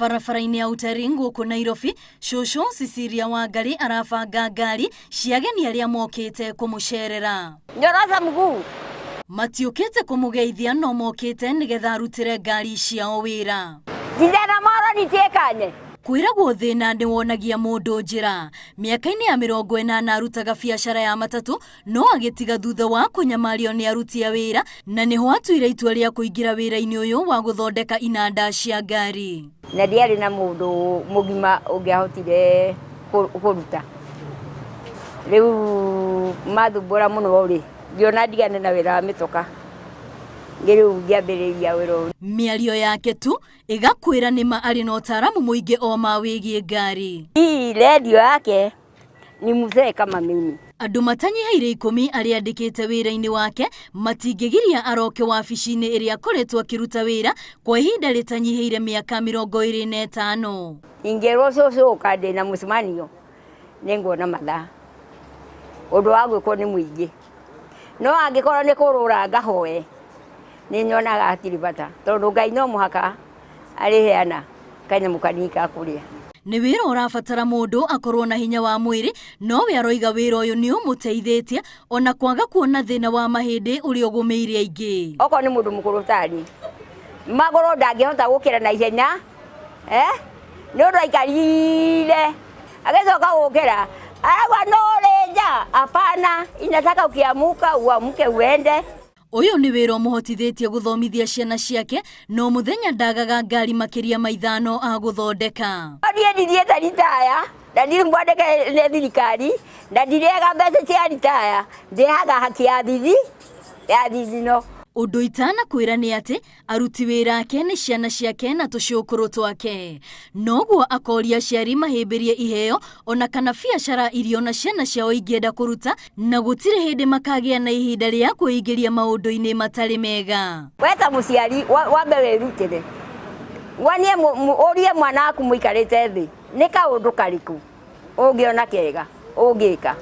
Barabara-inĩ ya Outer Ring gũkũ Nairobi, cũcũ Cecilia Wangari arabanga ngari cia ageni arĩa mokĩte kũmũcerera. Nyorosha mguu. Matiũkĩte kũmũgeithia no mokĩte nĩgetha arutĩre ngari ciao wĩra. Kijana moro nitie kanye. Kwĩragwo thĩna nĩ wonagia mũndũ njĩra. Mĩaka-inĩ ya 80 arutaga biacara ya matatũ no agĩtiga thutha wa kũnyamario nĩ aruti a wĩra na nĩho atuire itua rĩa kũingĩra wĩra-inĩ ũyũ wa gũthondeka inanda cia ngari. Na ndiarĩ na mũndũ mũgima ũngĩahotire kũruta. Rĩu mathumbũra mũno rĩ, ngĩona ndigane na wĩra wa mĩtoka. Rĩu ngĩambĩrĩria wĩra ũyũ. Mĩario yake tu ĩgakwĩra nĩma arĩ na ũtaaramu mũingĩ o ma wĩgiĩ ngari. Hii redio yake ni mzee kama mimi. Andũ matanyihaire 10 arĩa andĩkĩte wĩra-inĩ wake matingĩgiria aroke wabici-inĩ ĩrĩa akoretwo akĩruta wĩra kwa ihinda rĩtanyihĩire mĩaka 25. Ingĩrwo cũcũ ũka ndĩna mũcemanio nĩnguona mathaa. Ũndũ wa gwĩkwo nĩ mũingĩ. No angĩkorwo nĩ kũrũra ngahoe nĩ nyonaga hatirĩ bata tondũ Ngai no mũhaka arĩheana kanyamũ kanini ka kũrĩa. Nĩ wĩra ũrabatara mũndũ akorwo na hinya wa mwĩrĩ, no we aroiga wĩra ũyũ nĩ ũmũteithĩtie ona kwaga kuona thĩna wa mahĩndĩ ũrĩa ũgũmĩire aingĩ. Okorwo nĩ mũndũ mũkũrũ tani, magũrũ ndangĩhota gũkĩra na ihenya, nĩ ũndũ aikarire agĩcoka gũkĩra arauga no ũrĩ nja, hapana, inataka ukiamuka uamuke uende. Ũyũ nĩ wĩra ũmũhotithĩtie gũthomithia ciana ciake, no mũthenya ndagaga ngari makĩria ma 5 a gũthondeka. Niĩ ndithiĩte ritaya, na ndirĩ mwandĩke nĩ thirikari, na ndirĩaga mbeca cia ritaya, ndĩhaga haki ya thithi, ya thithino. Ũndũ itanakwĩra nĩ atĩ aruti wĩra ake nĩ ciana ciake na tũcũkũrũ twake. Noguo akoria aciari mahĩmbĩrie iheo ona kana biacara iria ona ciana ciao ingĩenda kũruta, na gũtirĩ hĩndĩ makagĩa na ihinda rĩa kwĩingĩria maũndũ-inĩ matarĩ mega. We ta mũciari wambe wĩrutĩre, wonie ũrie mwana waku mũikarĩte thĩ nĩ kaũndũ karĩkũ ũngĩona kega ũngĩka,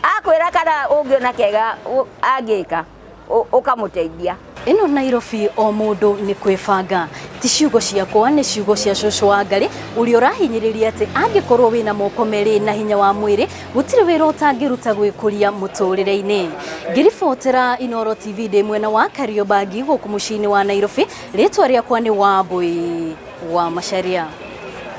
akwĩra kana ũngĩona kega angĩka ũkamũteithia. Ĩno Nairobi o mũndũ nĩ kwĩbanga. Ti ciugo ciakwa, nĩ ciugo cia cũcũ wa Ngarĩ ũrĩa ũrahinyĩrĩria atĩ angĩkorwo wĩna moko merĩ na hinya wa mwĩrĩ, gũtirĩ wĩra ũtangĩruta gwĩkũria mũtũrĩre-inĩ. Ngĩribotera Inooro TV ndĩ mwena wa Kariobangi gũkũ mũciĩ-inĩ wa Nairobi, rĩtwa rĩakwa nĩ Wambui wa Macharia.